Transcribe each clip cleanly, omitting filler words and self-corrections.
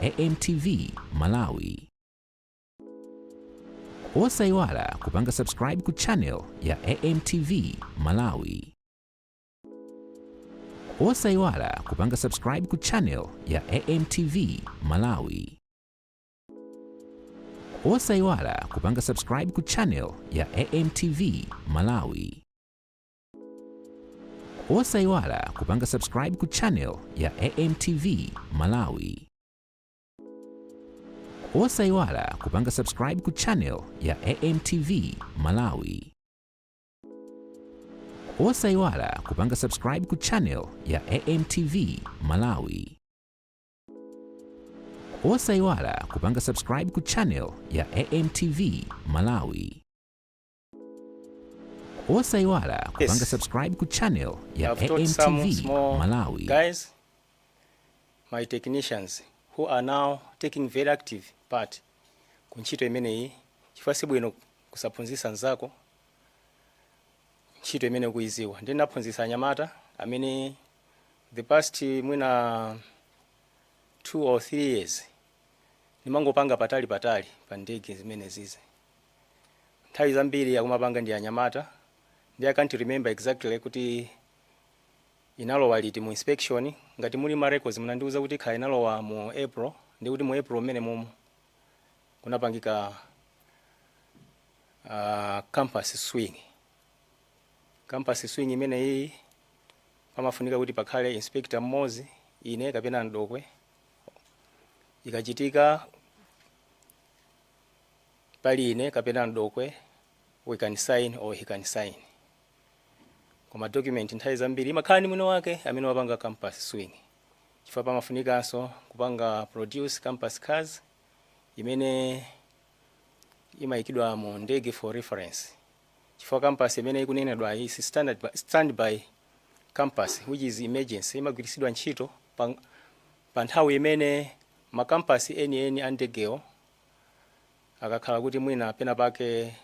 AMTV Malawi. Osaiwala kupanga subscribe ku channel ya AMTV Malawi. Osaiwala kupanga subscribe ku channel ya AMTV Malawi. Osaiwala kupanga subscribe ku channel ya AMTV Malawi. Osaiwala kupanga subscribe ku channel ya AMTV Malawi. Osaiwala kupanga subscribe ku channel ya AMTV Malawi. Osaiwala kupanga subscribe ku channel ya AMTV Malawi. Osaiwala kupanga subscribe ku channel ya AMTV Malawi. Osaiwala kupanga subscribe ku channel ya I've taught some AMTV small Malawi. guys, my technicians who are now taking very active part ku ntchito imeneyi, chifukwa sibwino kusaphunzitsa nzako ntchito imene ukuiziwa. Ndinaphunzitsa anyamata amene the past mwina 2 or 3 years ndimangopanga patali patali pa ndege zimene zizi. Nthawi zambiri akumapanga ndi anyamata. Ndi I can't remember exactly kuti inalowa liti mu inspection. Ngati muli ma records, munandiuza kuti khala inalowa mu April, ndi kuti mu April mmene mumu kunapangika compass swing. Compass swing imeneyi pamafunika kuti pakhale inspector mmodzi, ine kapena Mdokwe. Ikachitika pali ine kapena Mdokwe, we can sign or he can sign, koma document nthawi zambiri imakhala ndi mwini wake amene wapanga compass swing, chifukwa pamafunikanso kupanga produce compass cards imene imayikidwa mu ndege for reference, chifukwa compass imene ikunenedwa is standby compass, which is emergency, imagwiritsidwa ntchito pa nthawi imene makampasi enieni a ndegewo akakhala kuti mwina pena pake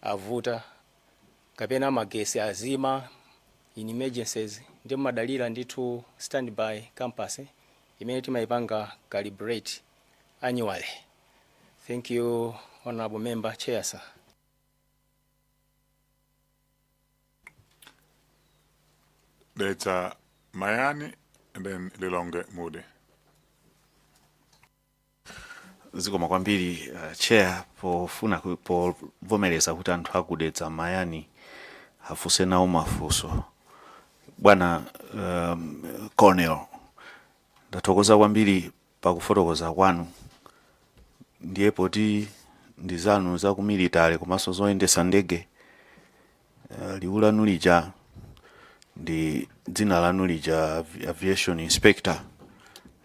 avuta kapena magesi azima. In emergencies ndi mumadalira ndithu standby compass imene timayipanga calibrate annually. Thank you, honorable member. Chair, sir. Dedza Mayani and then Lilongwe Mudi. Zikomo kwambiri, Chair, pofuna povomereza kuti anthu aku Dedza Mayani afunse nawo mafunso. Bwana Colonel, ndathokoza kwambiri pakufotokoza kwanu. Ndiye poti ndi zanu za ku military komanso zoyendesa ndege, liwu lanu lija ndi dzina lanu lija, aviation inspector,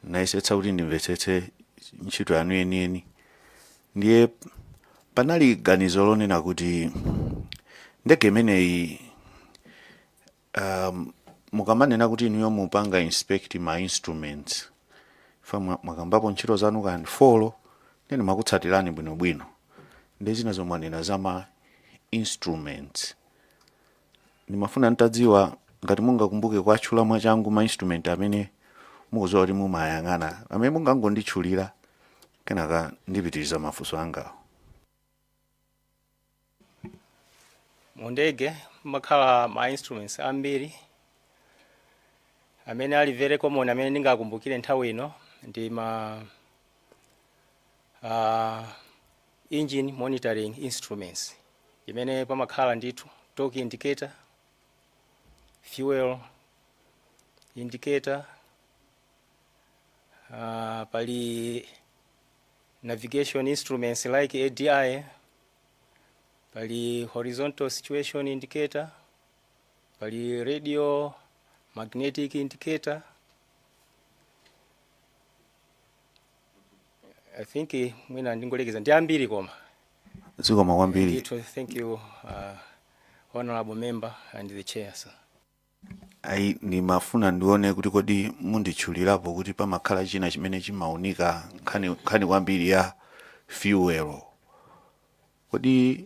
nayesetsa kuti ndimvetsetse ntchito yanu yeniyeni. Ndiye panali ganizo lonena kuti ndege imeneyi, mukamanena kuti inuyo mupanga inspect ma instruments, fa mwakambapo ntchito zanu kandi four, then makutsatirani bwinobwino, ndi zina zomwe mwanena za ma instruments, ndimafuna ntadziwa ngati mungakumbuke kuatchula mwachangu ma instrument amene mukudziwa kuti mumayang'ana, amene mungangonditchulira, kenaka ndipitiriza mafunso angawo. Mu ndege mumakhala ma instruments ambiri. Amene ali very common amene ndingakumbukire nthawi ino ndi ma engine monitoring instruments, imene pamakhala ndithu torque indicator, fuel indicator, pali navigation instruments like ADI, pali horizontal situation indicator, pali radio magnetic indicator. I think mwina ndingolekeza, ndi ambiri koma. Zikomo kwambiri. Ndithu, thank you, honorable member and the chair, sir. Ayi, ndimafuna ndione kuti kodi munditchulirapo kuti pamakhala china chimene chimaunika nkhani kwambiri ya fuel. Kodi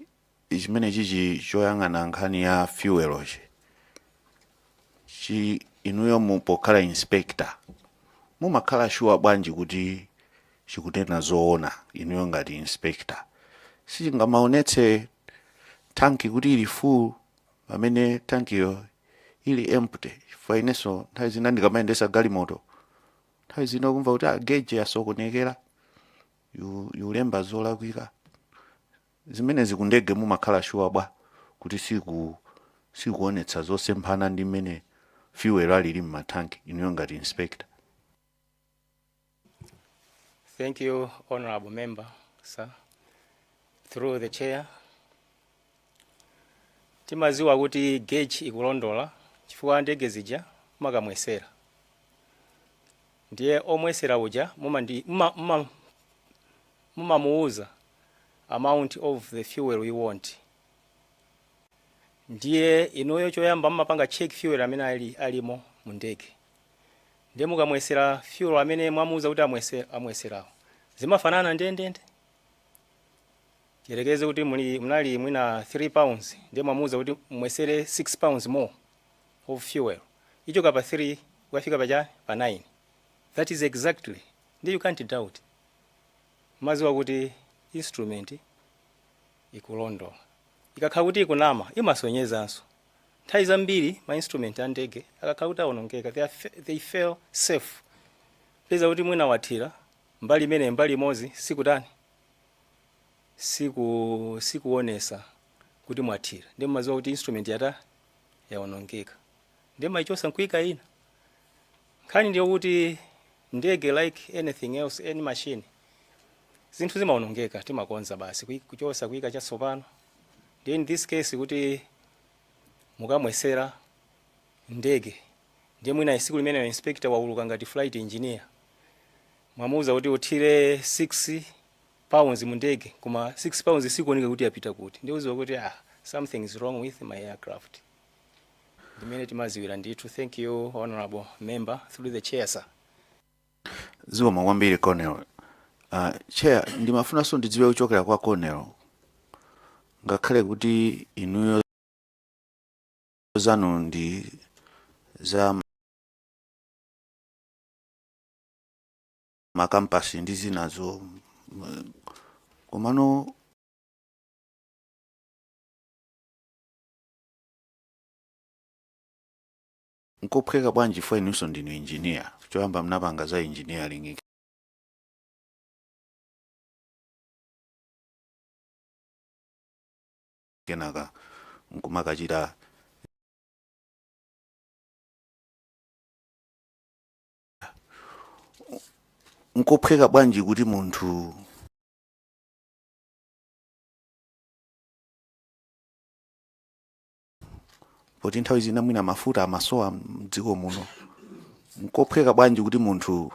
chimene chichi choyang'ana nkhani ya fuel chi inuyo mu pokhala inspector Mumakhala sure bwanji kuti chikunena zoona inuyo ngati inspector? Sichingamaonetse tanki kuti ili full pamene tankiyo ili empty? Chifukwa inenso nthawi zina ndikamayendesa galimoto, nthawi zina kumva kuti, ah, gauge yasokonekera, yulemba zolakwika. Zimenezi kundege mumakhala sure bwa kuti sikuonetsa zosemphana ndi mmene fuel alili mmatanki, inuyo ngati inspector? Thank you, Honorable Member, sir. Through the chair. Timaziwa kuti gauge ikulondola chifukwa ndege zija mumakamwesera. Ndiye omwesera uja mumamuuza amount of the fuel you want. Ndiye inuyo choyamba mumapanga check fuel amene alimo mu ndege. Ndiye mukamwesera fuel amene mwamuuza kuti amweserawo, zimafanana ndendende. Tiyerekeze kuti munali mwina 3 pounds, ndiye mwamuuza kuti mwesere 6 pounds more of fuel, ichoka pa 3 kukafika pa chani, pa 9. That is exactly. Ndiye you can't doubt, maziwa kuti instrument ikulondola. Ikakhala kuti ikunama, imasonyezanso. Nthawi zambiri ma instrument a ndege akakhala kuti awonongeka, they fail safe. Peza kuti mwina wathira mbali imene, mbali imodzi sikutani, sikuonesa kuti mwathira. Ndiye mumaziwa kuti instrument yawonongeka, ndiye mayichosa nkuyika ina. Nkhani ndiyo kuti ndege, like anything else, any machine, zinthu zimawonongeka, timakonza basi, kuchosa, kuyika chatsopano. Ndiye in this case, kuti mukamwesera ndege, ndiye mwina tsiku limeneyo inspector wauluka ngati flight engineer, mwamuuza kuti uthire 6 pounds mu ndege, koma 6 pounds sikuoneka kuti yapita kuti, ndiye uziwa kuti, ah, something is wrong with my aircraft. Ndimene timaziwira ndithu. Thank you, Honorable Member, through the chair, sir. Zikomo kwambiri, Colonel. Chair, ndimafunanso ndidziwe kuchokera kwa Colonel, ngakhale kuti inuyo zanu ndi za makampasi ndi zinazo, komano nkophweka bwanji fo inunso ndinu engineer, choyamba mnapanga za engineering, kenaka nkumakachita nkophweka bwanji kuti munthu poti nthawi zina mwina mafuta amasowa mdziko muno, nkophweka bwanji kuti munthu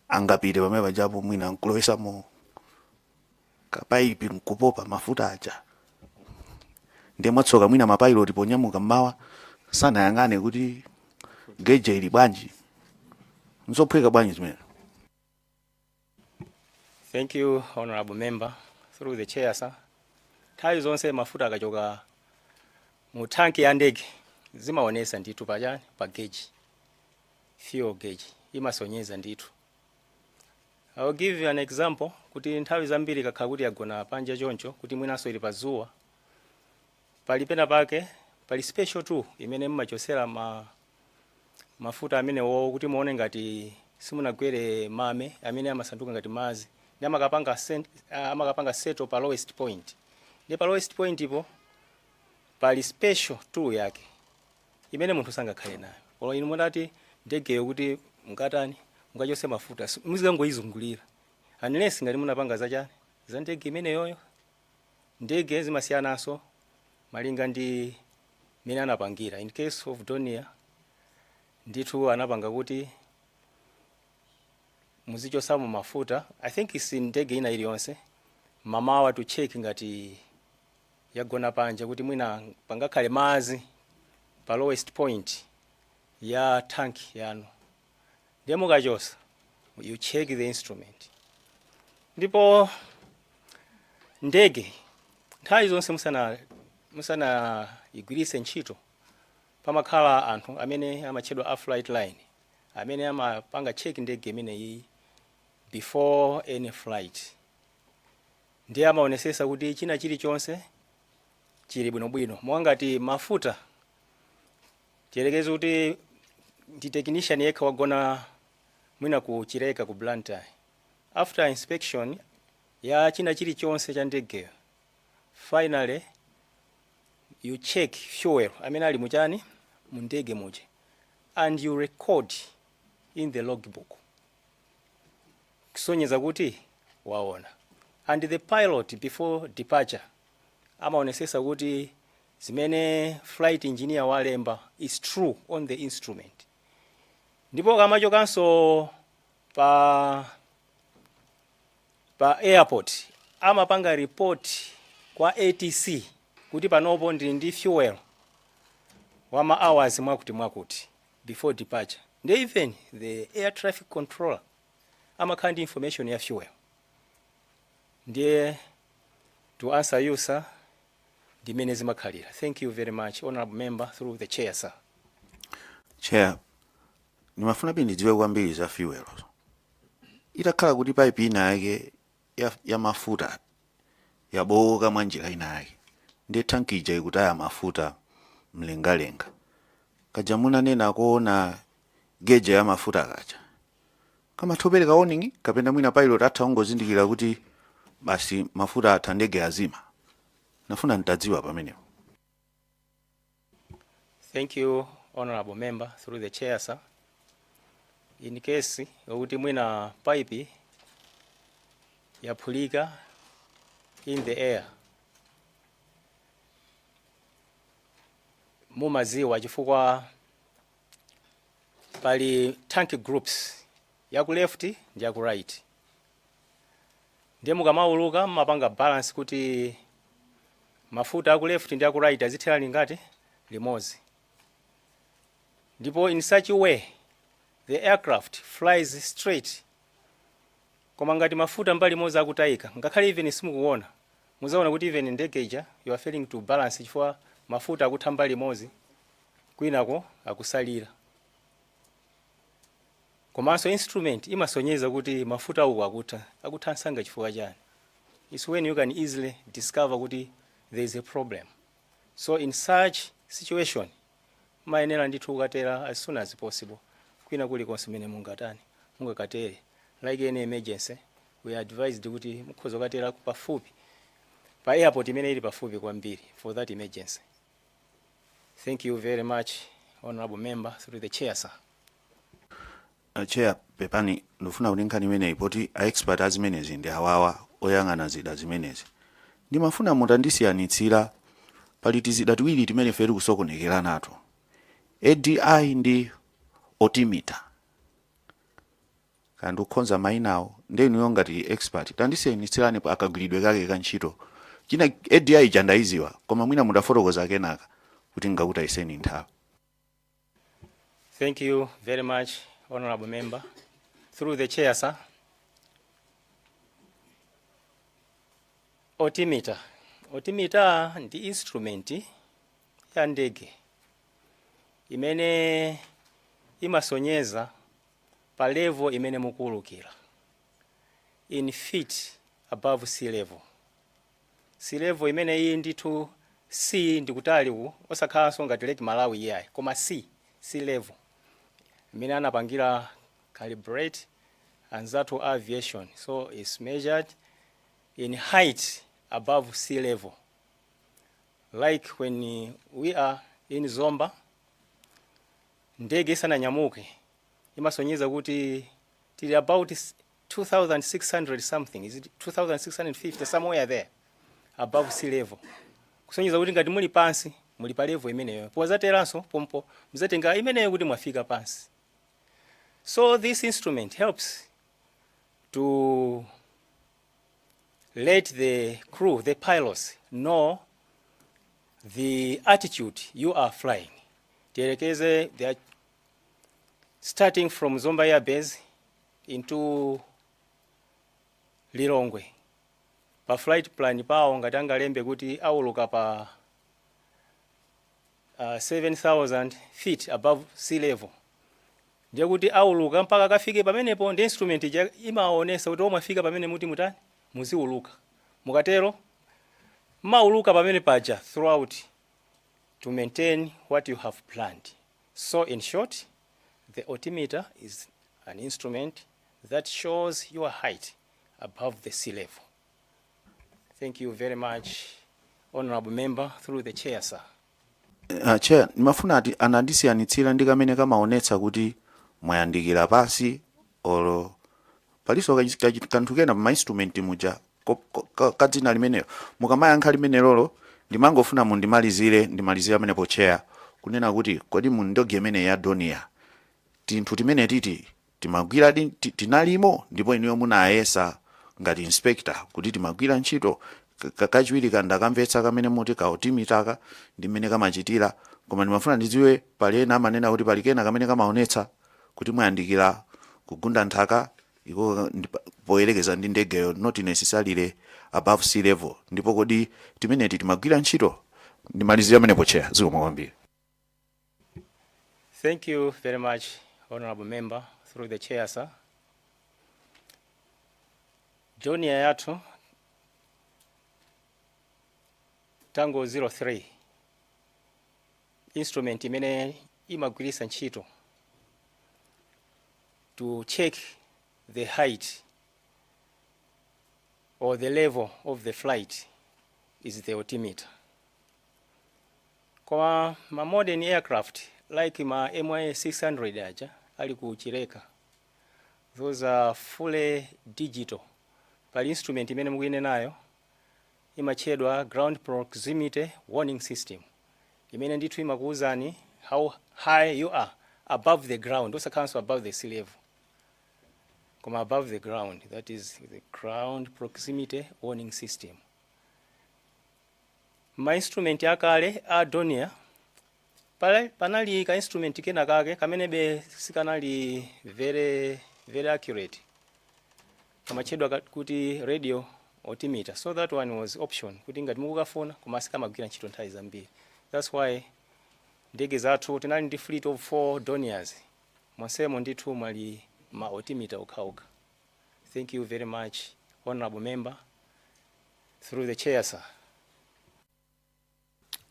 angapite pamene pajapo mwina nkulowesamo kapaipi nkupopa mafuta aja? Ndiye mwatsoka mwina mapilot ponyamuka mmawa sanayang'ane kuti gauge ili bwanji. Nzophweka bwanji zimene? Thank you, Honorable Member, through the chair, sir. Nthawi zonse mafuta akachoka mu tanki ya ndege, zimaonesa ndithu pachani, pa gauge, fuel gauge imasonyeza ndithu. I will give you an example kuti nthawi zambiri ikakhala kuti yagona panja choncho, kuti mwinanso ili pa zuwa, pali pena pake pali special tool imene mmachosera mafuta amene wowo kuti muone ngati simunagwere mame amene amasanduka ngati mazi, ndi amakapanga settle pa lowest point. Ndi pa lowest point ipo pali special tool yake imene munthu sangakhale nayo. Koma inu mutati ndegeyo kuti mukatani, mukachose mafuta, muzikangoyizungulira, unless ngati munapanga zachani, za ndege imeneyoyo. Ndege zimasiyananso malinga ndi mene anapangira. In case of Dornier, ndithu anapanga kuti muzichosamo mafuta, I think si ndege ina iliyonse, mamawa to check ngati yagona panja kuti mwina pangakhale madzi pa lowest point ya tank yanu. Ndiye mukachosa, you check the instrument. Ndipo ndege nthawi zonse musana igwiritse ntchito, pamakhala anthu amene amatchedwa a flight line. amene amapanga check ndege imeneyi before any flight. Ndiye amaonesesa kuti china chilichonse chili bwinobwino, mwangati mafuta. Tiyelekeze kuti ndi technician yekha wagona mwina ku Chileka, ku Blantyre. After inspection ya china chilichonse cha ndegeyo, finally you check fuel amene ali muchani, mu ndege muja, and you record in the logbook kusonyeza kuti waona. And the pilot before departure amaonesesa kuti zimene flight engineer walemba is true on the instrument. Ndipo kamachokanso pa airport, amapanga report kwa ATC kuti panopo ndili ndi fuel wa ma hours mwakuti mwakuti before departure. Ndi even the air traffic controller amakhala ndi information ya fuel. Ndiye to answer you, sir, ndimene zimakhalira. Thank you very much, honorable member, through the chair, sir. Chair, ndimafuna pindi ndidziwe kwambiri za fuel. Itakhala kuti pipe ina yake ya mafuta yabowoka mwa njira ina yake, ndiye tanki ija ikutaya mafuta mlengalenga, kaja munanena kuona gauge ya mafuta kaja kamatha warning, kapena mwina pilot atha kungozindikira kuti basi, mafuta atha, ndege azima? Nafuna ntadziwa pamenepo. Thank you, honorable member, through the chair, sir. In case yokuti mwina pipe yaphulika in the air, mumaziwa chifukwa pali tank groups yaku left ndi yaku right. Ndiye mukamauluka mumapanga balance kuti mafuta aku left ndi aku right azithera lingati limodzi. Ndipo in such a way the aircraft flies straight. Koma ngati mafuta mbali imodzi akutayika, ngakhale even simukuona, muzaona kuti even ndege ija you are failing to balance, chifukwa mafuta akutha mbali imodzi, kwinako akusalira. Komanso instrument imasonyeza kuti mafuta uku akutha, akutha msanga chifukwa chani. It's when you can easily discover kuti there is a problem. So in such situation mayenera ndithu kukatera as soon as possible kwina kulikonse kumene mungatani, mungakatere. Like any emergency, we are advised kuti mukhoza kukatera pafupi pa airport imene ili pafupi kwambiri for that emergency. Thank you very much, honorable member, through the chair, sir. Chair, pepani, ndifuna kuti nkhani imeneyi, poti a expert azimenezi ndi awawa oyang'ana zida zimenezi, ndimafuna mutandisiyanitsira. Pali tizida tiwiri timene ife tikusokonekera nato, ADI ndi altimeter, kandi ukhonza mayinawo. Ndi inuyo ngati expert, tandisiyanitsirani pa akagwiridwe kake ka ntchito. China ADI chandayiziwa, koma mwina mudafotokoza kenaka kuti ngakutayiseni nthawi. Thank you very much, honorable member. Through the chair, sir. Altimeter. Altimeter ndi instrument ya ndege imene imasonyeza pa level imene mukuwulukira in feet above sea level. Sea level imene iyi ndithu sea ndikutali uku, osakhalanso ngati Lake Malawi iyayi, koma sea level imene anapangira calibrate anzathu a aviation. So it's measured in height above sea level, like when we are in Zomba, ndege isananyamuke imasonyeza kuti tili about 2600 something, is it 2650, somewhere there above sea level, kusonyeza kuti ngati muli pansi, muli pa level imeneyo. Pozateranso pompo muzatenga imeneyo kuti mwafika pansi. So this instrument helps to let the crew, the pilots, know the altitude you are flying. Tiyerekeze they are starting from Zomba Air Base into Lilongwe. Pa flight plan pawo ngati angalembe kuti auluka pa 7000 feet above sea level, ndiye kuti auluka pa 7000 feet. Ndiye kuti auluka mpaka akafike pamenepo, ndi instrument ija imaonesa kuti omwe afika pamene muti mutani, muziuluka. Mukatero mauluka pamene paja throughout to maintain what you have planned. So in short, the altimeter is an instrument that shows your height above the sea level. Thank you very much, honorable member, through the chair, sir. Chair, ndimafuna ati anandisiyanitsira ndi kamene kamaonetsa kuti mwayandikira pasi, olo palinso kanthu kena pa instrument muja kadzina limenelo. Mukamayankha limenelolo, ndimangofuna mundimalizire, ndimalizire amenepo, Chair, kunena kuti kodi mu ndege imene ya Dornier tinthu timene titi timagwira tinalimo, ndipo inuyo munayesa ngati inspector kuti timagwira ntchito? Kachiwiri kandakamvetsa kamene muti ka altimeter ndi mmene kamachitira, koma ndimafuna ndidziwe pali ena amanena kuti pali kena kamene kamaonetsa kuti mwayandikira kugunda nthaka iko poyerekeza ndi ndegeyo, not necessarily above sea level. Ndipo kodi timeneti timagwira ntchito? Ndimalizire amenepo, Chair. Zikomo kwambiri. Thank you very much, honorable member, through the chair, sir. Dornier yathu Tango 03, instrument imene imagwiritsa ntchito to check the height or the level of the flight is the altimeter. Koma ma modern aircraft like ma MA 600 aja ali ku Chileka, those are fully digital. Pali instrument imene mukuinenayo imatchedwa ground proximity warning system, imene ndithu imakuwuzani how high you are above the ground, osakhalanso above the sea level, koma above the ground. That is the ground proximity warning system. Ma instrument akale a Dornier panali ka instrument kena kake kamenebe sikanali very very accurate, kamatchedwa kuti radio altimeter. So that one was option kuti ngati mukukafuna, koma sikamagwira ntchito nthawi zambiri. That's why ndege zathu, tinali ndi fleet of four Dorniers, monsemo ndithu mwali ma altimeter okhaokha. Thank you very much, honorable member, through the chair, sir.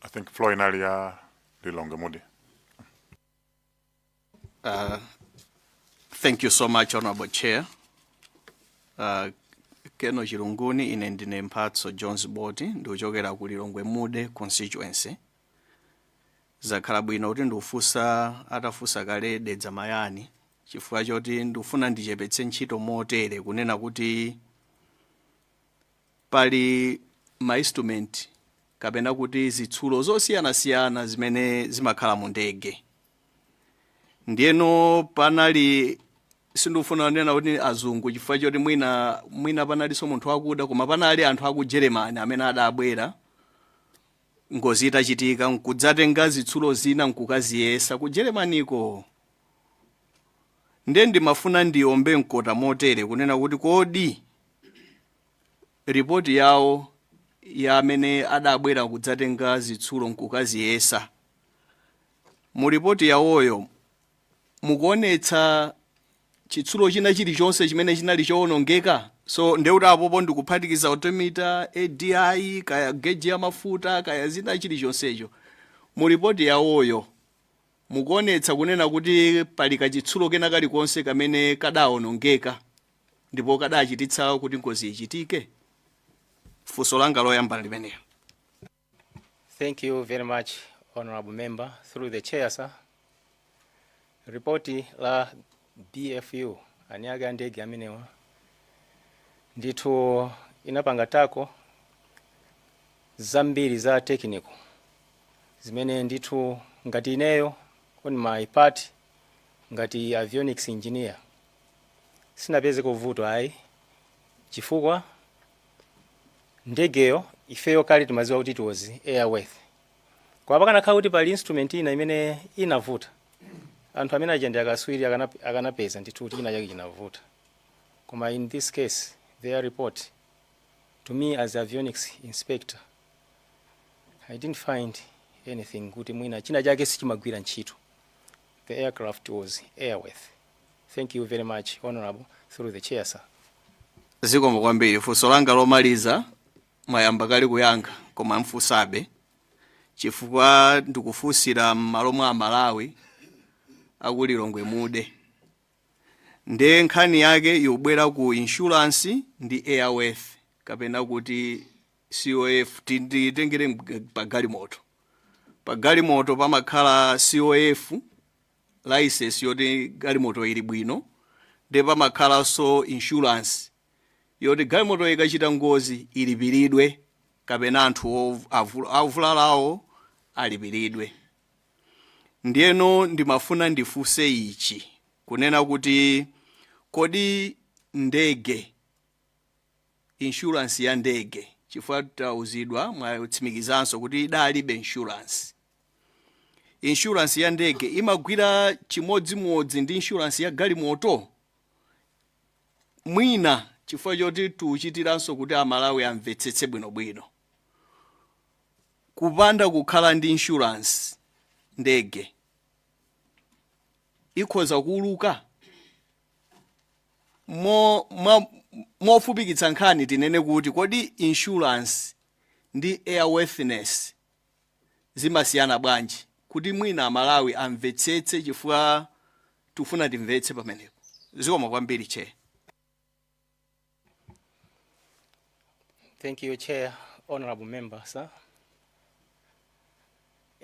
I think floor inali ya Lilongwe Mude. Thank you so much, Honorable Chair. Colonel Chilunguni, ine ndine Mphatso Jones Boti, ndikuchokera ku Lilongwe Mude constituency. Zakhala bwino kuti ndikufunsa atafunsa kale Dedza Mayani, chifukwa choti ndikufuna ndichepetse ntchito motere, kunena kuti pali ma instrument kapena kuti zitsulo zosiyanasiyana zimene zimakhala mu ndege. Ndiyeno panali, sindikufuna kunena kuti azungu chifukwa choti mwina panalinso munthu akuda, koma panali anthu aku Germany amene adabwera ngozi itachitika nkudzatenga zitsulo zina nkukaziyesa ku Germaniko. Ndiye ndimafuna ndiombe mkota motere, kunena kuti kodi ripoti yawo ya amene adabwera kudzatenga zitsulo nkukaziyesa, mu ripoti yawoyo mukuonetsa chitsulo china chilichonse chimene chinali chowonongeka? So ndeuti apopo ndikuphatikiza altimeter, ADI, kaya geji ya mafuta, kaya zina chilichonsecho. Mu ripoti yawoyo mukuonetsa kunena kuti pali kachitsulo kena kalikonse kamene kadawonongeka ndipo kadachititsa kuti ngozi ichitike? Funso langa loyamba limenelo. Thank you very much, honorable member. Through the chair, sir. Ripoti la BFU, ani ake a ndege amenewa, ndithu inapanga tackle zambiri za technical zimene ndithu ngati ineyo, on my part, ngati avionics engineer, sinapeze vuto ayi, chifukwa ndegeyo ifeyo kale timaziwa kuti it was airworthy. Kwa pakanakhala kuti pali instrument ina imene inavuta, anthu amene aja ndi akaswiri, akanapeza ndithu kuti china chake chinavuta. Koma in this case, their report to me as avionics inspector, I didn't find anything kuti mwina china chake sichimagwira ntchito. The aircraft was airworthy. Thank you very much, Honorable, through the chair, sir. Zikomo kwambiri. Funso langa lomaliza mwayamba kale kuyankha, koma mfunsabe chifukwa ndikufunsira m'malo mwa Amalawi aku Lilongwe Mude. Nde nkhani yake ikubwera ku insurance ndi airworth kapena kuti COF. Titengere pa galimoto. Pa galimoto pamakhala COF license yoti galimoto ili bwino, ndi pamakhalanso insurance yoti galimoto ikachita ngozi ilipiridwe kapena anthu avulalawo alipiridwe. Ndiyeno ndimafuna ndifunse ichi, kunena kuti kodi ndege, insurance ya ndege, chifukwa tauzidwa, mwatsimikizanso kuti idalibe insurance, insurance ya ndege imagwira chimodzimodzi ndi insurance ya galimoto? Mwina chifukwa choti tuchitiranso kuti Amalawi amvetsetse bwinobwino, kupanda kukhala ndi insurance ndege ikhoza kuuluka? Mofupikitsa nkhani tinene kuti kodi insurance ndi airworthiness zimasiyana bwanji, kuti mwina Amalawi amvetsetse, chifukwa tifuna timvetse pamenepo. Zikomo kwambiri, Chair. Thank you, Chair. Honorable Member, sir.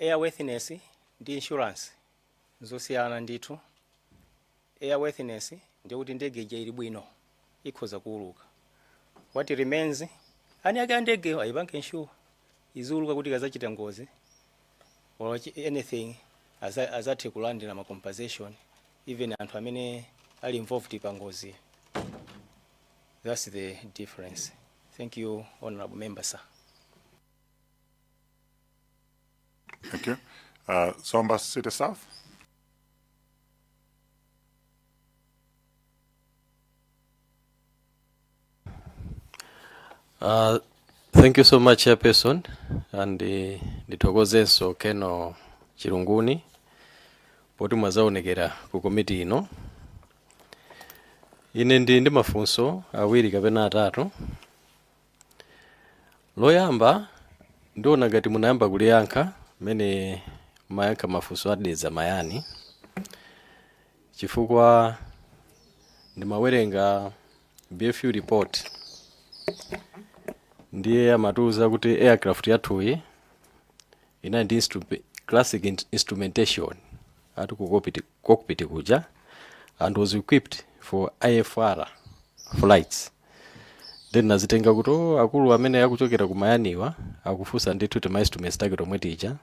Airworthiness ndi insurance zosiyana ndithu. Airworthiness ndiye kuti ndege ija ili bwino, ikhoza kuuluka. What remains, ani ake a ndegeyo ayipange insure iziuluka kuti ikazachita ngozi or anything azathe kulandira ma compensation, even anthu amene ali involved pa ngozi. That's the difference. Thank you, Honorable Member, sir. Thank you. Zomba City South. Thank you so much, Chairperson, and ndithokozenso Colonel Chilunguni poti mwazaonekera ku komiti ino. Ine ndi mafunso awiri kapena atatu. Loyamba, ndiona ngati munayamba kuliyankha mmene mayankha mafunso adedza mayani, chifukwa ndimawerenga BFU report, ndiye amatiuza kuti aircraft yathuyi inali ndi classic instrumentation ati ku cockpit kuja and was equipped for IFR flights. Then nazitenga kuti, oh, akulu amene akuchokera ku mayaniwa akufunsa ndithu tima instruments take tomwe tija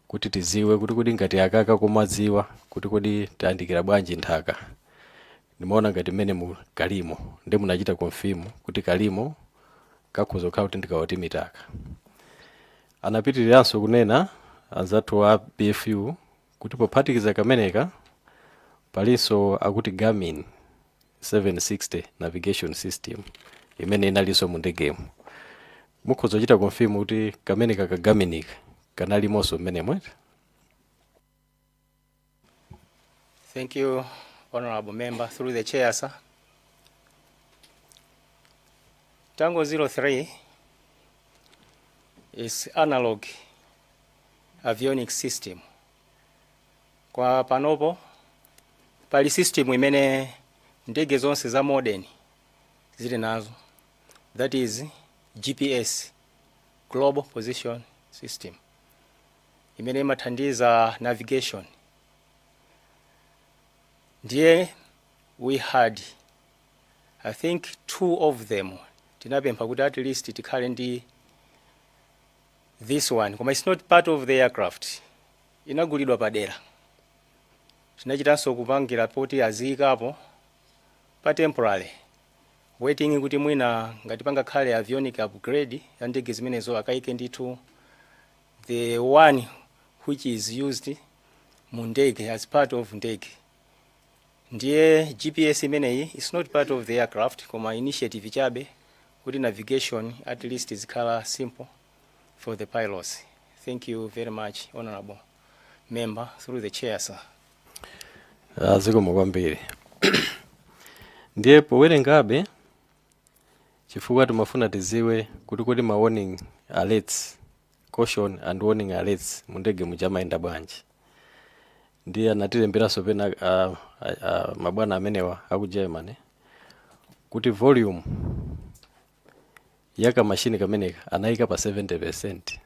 kuti tiziwe kuti kodi ngati akaka kumadziwa kuti kodi tayandikira bwanji nthaka. Ndimaona ngati mmene mu kalimo ndi munachita confirm kuti kalimo kakhoza kukhala kuti ndikawati mitaka. Anapitiriranso kunena anzathu a BFU kuti pophatikiza kameneka palinso akuti Garmin 760 navigation system imene inalinso mu ndegemo. Mukhoza kuchita confirm kuti kameneka ka Garminika kanalimonso mmenemwe? Thank you, Honorable Member. Through the chair, sir. Tango 03 is analog avionics system. Kwa panopo pali system imene ndege zonse za modern zili nazo, that is GPS, Global Position System, imene imathandiza navigation. Ndiye we had, I think, two of them. Tinapempha kuti at least tikhale ndi this one, koma it's not part of the aircraft, inagulidwa padera. Tinachitanso kupangira poti aziyikapo pa temporary, waiting kuti mwina ngati pangakhale avionic upgrade ya ndege zimenezo, akayike ndithu the one which is used mu ndege, as part of ndege. Ndiye GPS imeneyi is not part of the aircraft, koma initiative chabe kuti navigation at least zikhala simple for the pilots. Thank you very much, Honorable Member, through the chair, sir. Zikomo kwambiri. Ndiye powerengabe, chifukwa timafuna tiziwe kuti kodi ma warning alerts, caution and warning alerts mu ndege mujamayenda bwanji. Ndiye anatilemberanso pena mabwana amenewa aku Germany kuti volume ya kamashini kameneka anayika pa 70.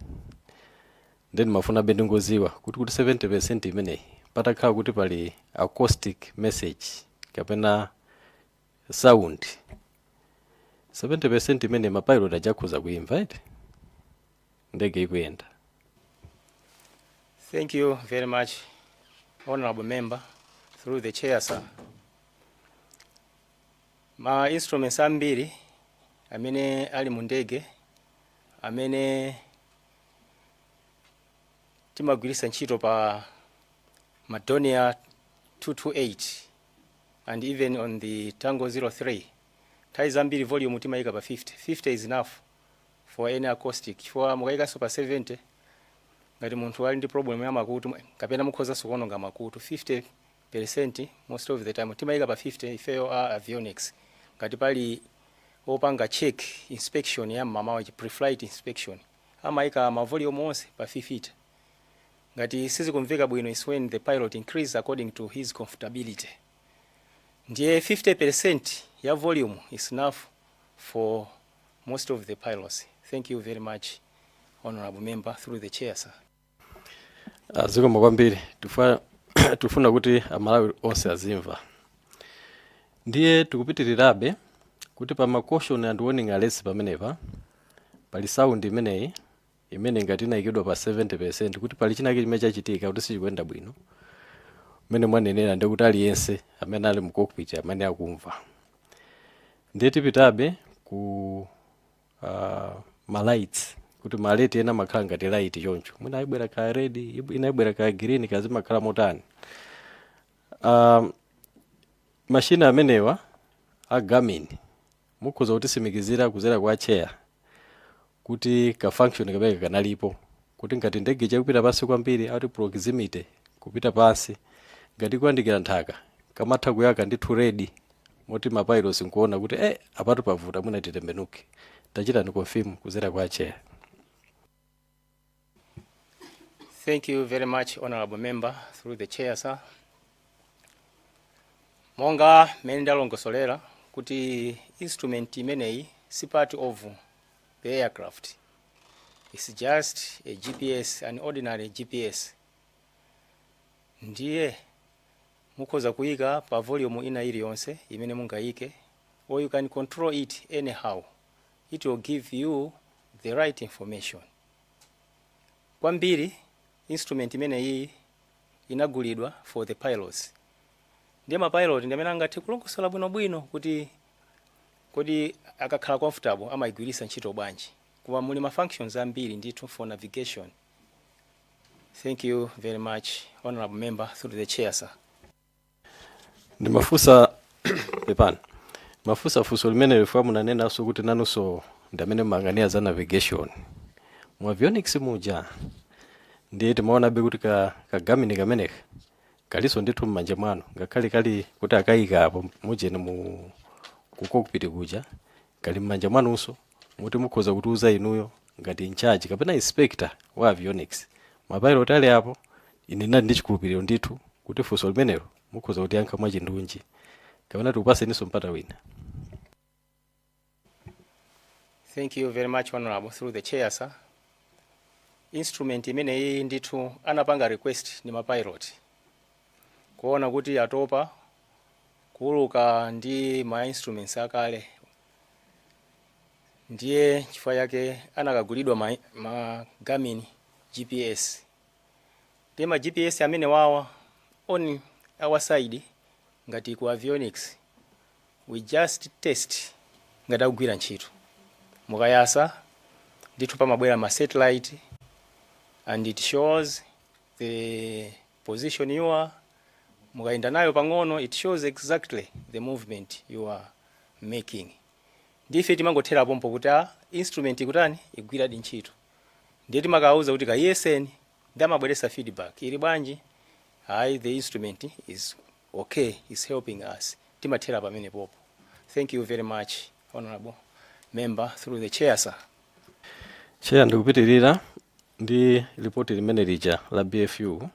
Then mafuna be ndingoziwa kuti 70 imeneyi, patakhala kuti pali acoustic message kapena sound, 70 imene mapilot ajakhuza kuimva iti ndege ikuyenda? Thank you very much, honorable member, through the chair, sir. Ma instruments ambiri amene ali mu ndege amene timagwiritsa ntchito pa ma Dornier 228 and even on the Tango 03, nthawi zambiri volume timayika pa 50. 50 is enough for any acoustic, chifukwa mukayikanso pa 70, ngati munthu ali ndi problem ya makutu kapena mukhozanso kuononga makutu. 50% most of the time timayika pa 50 ifeyo a avionics. Ngati pali opanga check, inspection ya mmamawa, pre-flight inspection, amayika ma volume onse pa 50. Ngati sizikumveka bwino is when the pilot increase according to his comfortability. Ndiye 50% ya volume is enough for most of the pilots. Thank you very much, honorable member, through the chair, sir. Zikomo kwambiri. Tifuna kuti Amalawi onse azimva. Ndiye tikupitirirabe kuti pa ma caution and warning alerts pamenepa pali sound imeneyi imene ngati inayikidwa pa 70 kuti pali chinake chimene chachitika kuti sichikuyenda bwino, mmene mwanenera, ndikuti aliyense amene ali mu cockpit amene akumva. Ndiye tipitabe ku ma lights, kuti ma alert ena amakhala ngati light choncho, mwina ayibwera ka red, ina ibwera ka green, kazimakhala motani? Mashina amenewa a Garmin, mukhoza kutisimikizira kuzera kwa chair kuti ka function kamene kanalipo kuti ngati ndege chakupita pansi kwambiri, ati proximity kupita pansi, ngati kuyandikira nthaka, kamatha kuyaka ndithu red moti mapilots nkuona kuti apatu pavuta, mwina titembenuke? Tachitani confirm kuzera kwa chair. Thank you very much, honorable member, through the chair, sir. Monga mmene ndalongosolera kuti instrument imeneyi si part of the aircraft. It's just a GPS, an ordinary GPS. Ndiye mukhoza kuyika pa volume ina iliyonse imene mungayike, or you can control it anyhow. It will give you the right information. Kwambiri instrument imeneyi inagulidwa for the pilots. Ndiye mapilot ndi amene angathe kulongosola bwinobwino kuti kodi akakhala comfortable amayigwiritsa ntchito bwanji, koma muli ma functions ambiri ndithu for navigation. Thank you very much, honorable member, through the chair, sir. Ndimafunsa, pepani, mafunsa funso limene lifika munanenanso kuti nanunso ndi amene mumayang'anira za navigation mu avionics muja. Ndiye timaonabe kuti ka Garmin kameneka kalinso ndithu m'manja mwanu, ngakhale kali kuti akayika apo mujeni mu ku cockpit kuja, kali m'manja mwanunso muti mukhoza kutiuza inuyo ngati in charge kapena inspector wa avionics, mapilot ali apo. Ine ndinali ndi chikhulupiriro ndithu kuti funso limenelo mukhoza kutiyankha mwachindunji, kapena tikupaseninso mpata wina? Thank you very much, honorable, through the chair, sir. Instrument imeneyi ndithu anapanga request ndi mapilot kuona kuti atopa kuuluka ndi ma instruments akale. Ndiye chifukwa chake anakagulidwa ma Garmin GPS. Ndiye ma GPS amene wawa, on our side ngati ku avionics, we just test ngati akugwira ntchito. Mukayasa ndithu pamabwera ma satellite and it shows the position you are. Mukayenda nayo pang'ono, it shows exactly the movement you are making. Ndife timangothera pompo kuti a instrument ikutani, igwiradi ntchito. Ndiye timakawuza kuti kayiyeseni, ndi amabweresa feedback ili bwanji: "Hayi, the instrument is okay, is helping us." Timathera pamene popo. Thank you very much, honorable member, through the chair, sir. Chair, ndikupitirira ndi ripoti limene lija la BFU.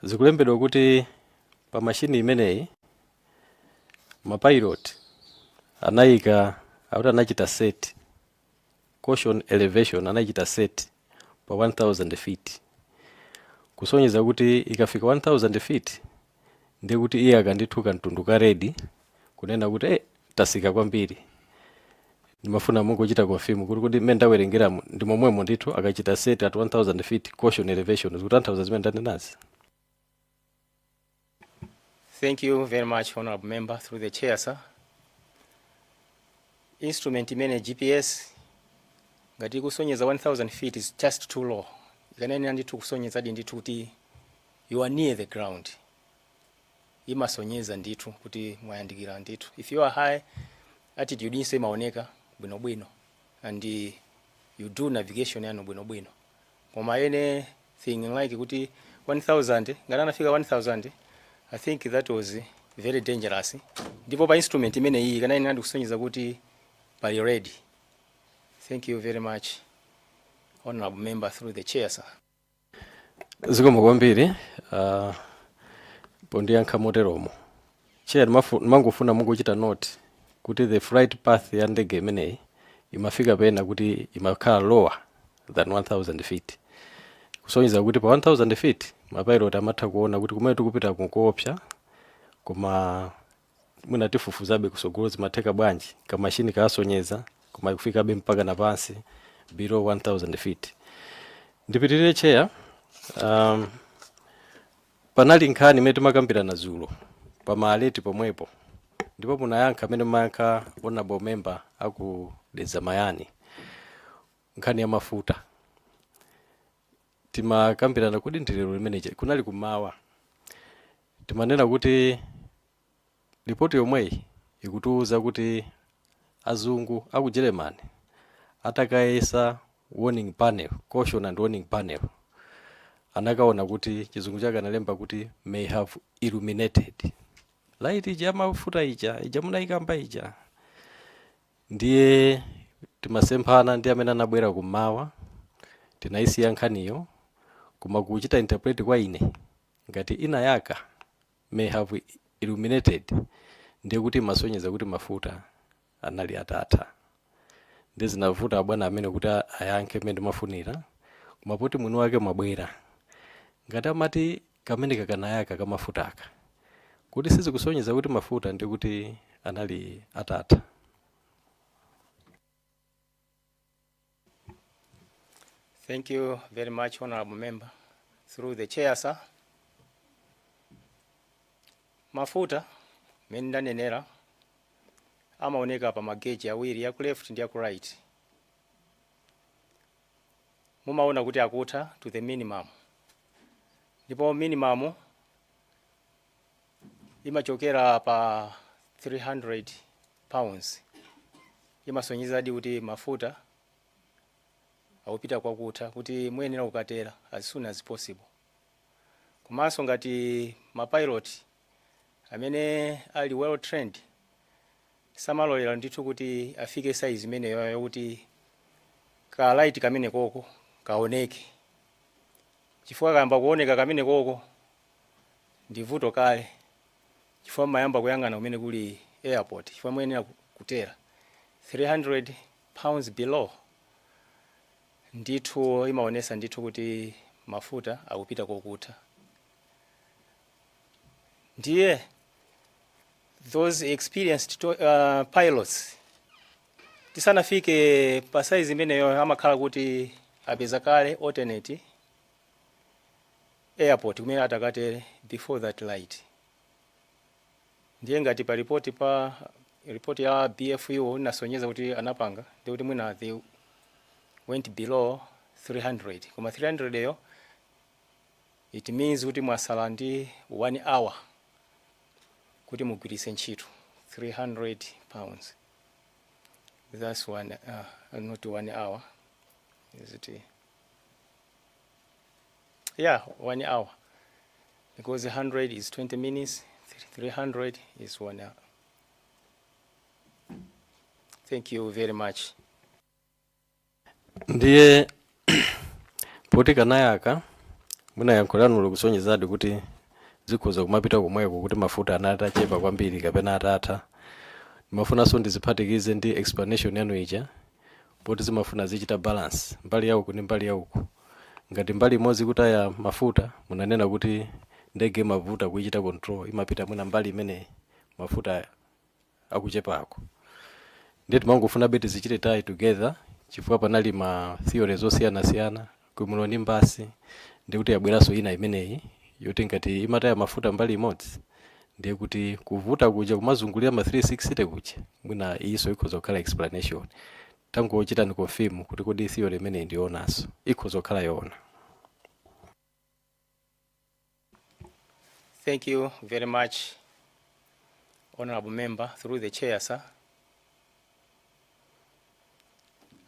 Zikulembedwa kuti pa mashini imeneyi mapilot anayika, akuti anachita set caution elevation, anachita set pa 1000 feet, kusonyeza kuti ikafika 1000 feet ndiye kuti iye akandithu kamtundu ka red, kunena kuti tasika kwambiri. Ndimafuna mungochita confirm kuti mmene ndawerengeramo ndi momwemo ndithu, akachita set at 1000 feet caution elevation, zikutanthauza zimene ndanenazi? Thank you very much, honorable member, through the chair, sir. Instrument imene GPS ngati ikusonyeza 1000 feet is just too low. Ikanenera ndithu kusonyezadi ndithu kuti you are near the ground. Imasonyeza ndithu kuti mwayandikira ndithu. If you are high altitude, inso imaoneka bwinobwino and you do navigation yanu bwinobwino. Koma anything like kuti 1000, ngati anafika 1000, I think that was very dangerous. Ndipo pa instrument imene iyi kanali ndi kusonyeza kuti pali red. Thank you very much, honorable member, through the chair, sir. Zikomo kwambiri pondiyankha moteromo, chair. Ndimangofuna mungochita note kuti the flight path ya ndege imeneyi imafika pena kuti imakhala lower than 1000 feet, kusonyeza kuti pa 1000 feet mapilot amatha kuona kuti kumene tikupita kukoopsa, koma mwina tifufuzabe kusogolo zimatheka bwanji kamashini kaasonyeza koma ikufikabe mpaka na pansi below 1000 feet. Ndipitirire, chair. Panali nkhani imene timakambirana dzulo pa ma alert pomwepo, ndipo munayankha amene mumayankha honorable member aku Dedza Mayani, nkhani ya mafuta. Timakambirana kuti ndilero limeneje kunali kumawa, timanena kuti ripoti yomweyi ikutiuza kuti azungu aku Germany atakayesa warning panel, caution and warning panel, anakaona kuti chizungu chake analemba kuti "may have illuminated" light ija mafuta ija, ija munayikamba ija. Ndiye timasemphana ndi amene anabwera kummawa, tinayisiya nkhaniyo, koma kuchita interpret kwa ine, ngati inayaka "may have illuminated", ndiye kuti imasonyeza kuti mafuta anali atatha. Ndi zinavuta abwana amene kuti ayankhe mmene ndimafunira, koma poti mwini wake mwabwera, ngati amati kamene kakanayaka kamafutaka, kuti sizikusonyeza kuti mafuta ndi kuti anali atatha? Thank you very much, honorable member. Through the chair, sir. Mafuta, mmene ndanenera, amaoneka pa mageji awiri, ya ku left ndi ya ku right. Mumaona kuti akutha to the minimum. Ndipo minimum imachokera pa 300 pounds. Imasonyezadi kuti mafuta akupita kwakutha, kuti muyenera kukatera as soon as possible. Komanso ngati mapilot amene ali well trained, samalolera ndithu kuti afike size imeneyo yokuti ka light kamene koko kaoneke, chifukwa kayamba kuoneka kamene koko ndi vuto kale, chifukwa mayamba kuyang'ana kumene kuli airport, chifukwa muyenera kutera 300 pounds below. Ndithu imaonesa ndithu kuti mafuta akupita kokutha. Ndiye those experienced pilots, tisanafike pa size imeneyo, amakhala kuti apeza kale alternate airport kumene atakatere before that light. Ndiye ngati pa report, pa report ya BFU inasonyeza kuti anapanga, ndi kuti mwina they went below 300, koma 300 yo it means kuti mwasala ndi 1 hour kuti mugwiritse ntchito 300 pounds. That's one, not one hour, is it? Yeah, one hour, because 100 is 20 minutes, 300 is one hour. Thank you very much. Ndiye poti kanayaka, mwina yankho lanu likusonyezadi kuti zikhoza kumapita komweko, kuti mafuta anali atachepa kwambiri kapena atatha. Ndimafunanso ndiziphatikize ndi explanation yanu ija, poti zimafuna zichita balance mbali yauku ndi mbali yauku. Ngati mbali imodzi kutaya mafuta, munanena kuti ndege imavuta kuichita control, imapita mwina mbali imene mafuta akuchepako. Ndiye timangofuna be tizichite tie together, chifukwa panali ma theories osiyanasiyana, cumulonimbus, ndikuti yabweranso ina imeneyi yoti ngati imataya mafuta mbali imodzi, ndiye kuti kuvuta kuja kumazungulira ma 360 kuja, mwina iyinso ikhoza kukhala explanation. Tangochitani confirm kuti kodi theory imeneyi ndiyonanso ikhoza kukhala yoona? Thank you very much, honorable member, through the chair, sir.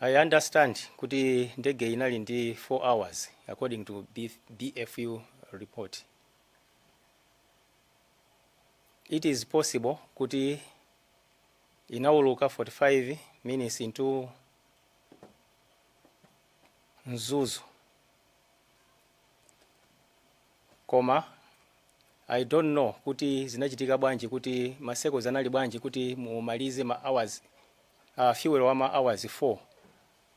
I understand kuti ndege inali ndi 4 hours according to BFU report. It is possible kuti inawuluka 45 minutes into Mzuzu, koma I don't know kuti zinachitika bwanji, kuti ma circles anali bwanji kuti mumalize ma hours, fuel wa ma hours 4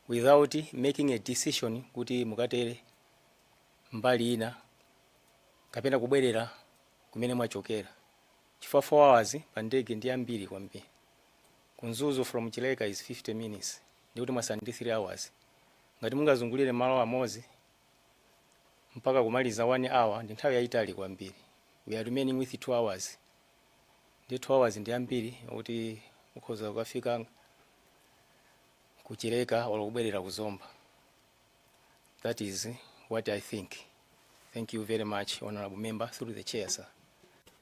without making a decision kuti mukatere mbali ina kapena kubwerera kumene mwachokera, chifukwa 4 hours pa ndege ndi ambiri kwambiri. Ku Mzuzu from Chileka is 50 minutes, ndikuti mwasala ndi 3 hours. Ngati mungazungulire malo amodzi mpaka kumaliza 1 hour, ndi nthawi yayitali kwambiri. We are remaining with 2 hours, ndi 2 hours ndi ambiri kuti mukhoza kukafika kuchileka or kubwerera kuzomba. That is what I think. Thank you very much, honorable member, through the chair, sir.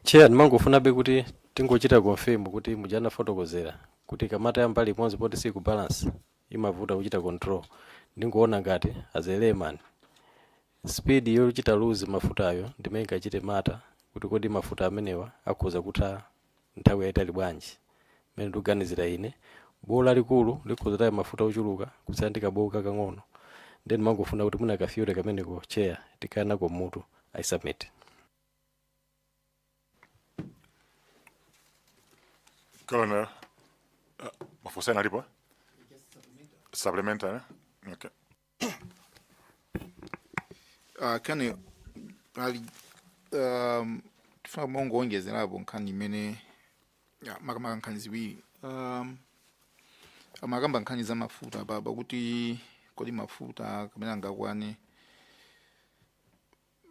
Chair, ndimangofunabe kuti tingochita confirm kuti mujanafotokozera kuti kamataya mbali imodzi, poti siku balance, imavuta kuchita control. Ndingoona ngati as a layman, speed yochita lose mafutayo ndimene ingachite matter, kuti kodi mafuta amenewa akhoza kutha nthawi yayitali bwanji. Mmene ndikuganizira ine, bowo lalikulu likhoza kutaya mafuta ochuluka kusiyana ndi kabowo kakang'ono. Then ndimangofuna kuti mwina ka theory kameneko, chair, tikhale nako mmutu. I submit. Colonel, mafunso ena alipo? Supplementary? Okay. Kani pali tifuna mongoonjezerapo nkhani imene ya, makamaka nkhani ziwiri. Amakamba nkhani za mafuta baba, kuti kodi mafuta kamene angakwane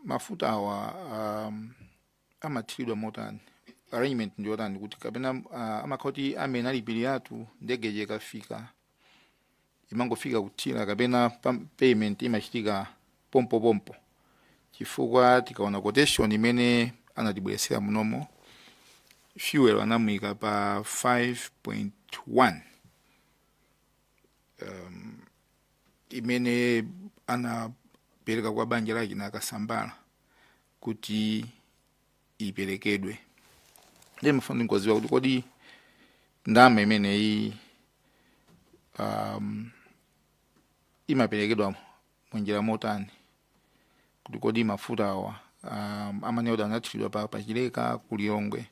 mafuta awa amathiridwa motani, arrangement ndi yotani, kuti kapena amakhala kuti amene alipiratu ndege ikafika imangofika kuthira, kapena payment imachitika pompopompo? Chifukwa tikaona quotation imene anatibweresera munomo, fuel anamuyika pa 5.1 imene anapereka kwa banja lake nakasambala kuti iperekedwe. Ndiye mafuna ndingoziwa kuti kodi ndalama imeneyi imaperekedwa munjira motani, kuti kodi mafuta awa amene kuti anathiridwa pa Chileka ku Lilongwe,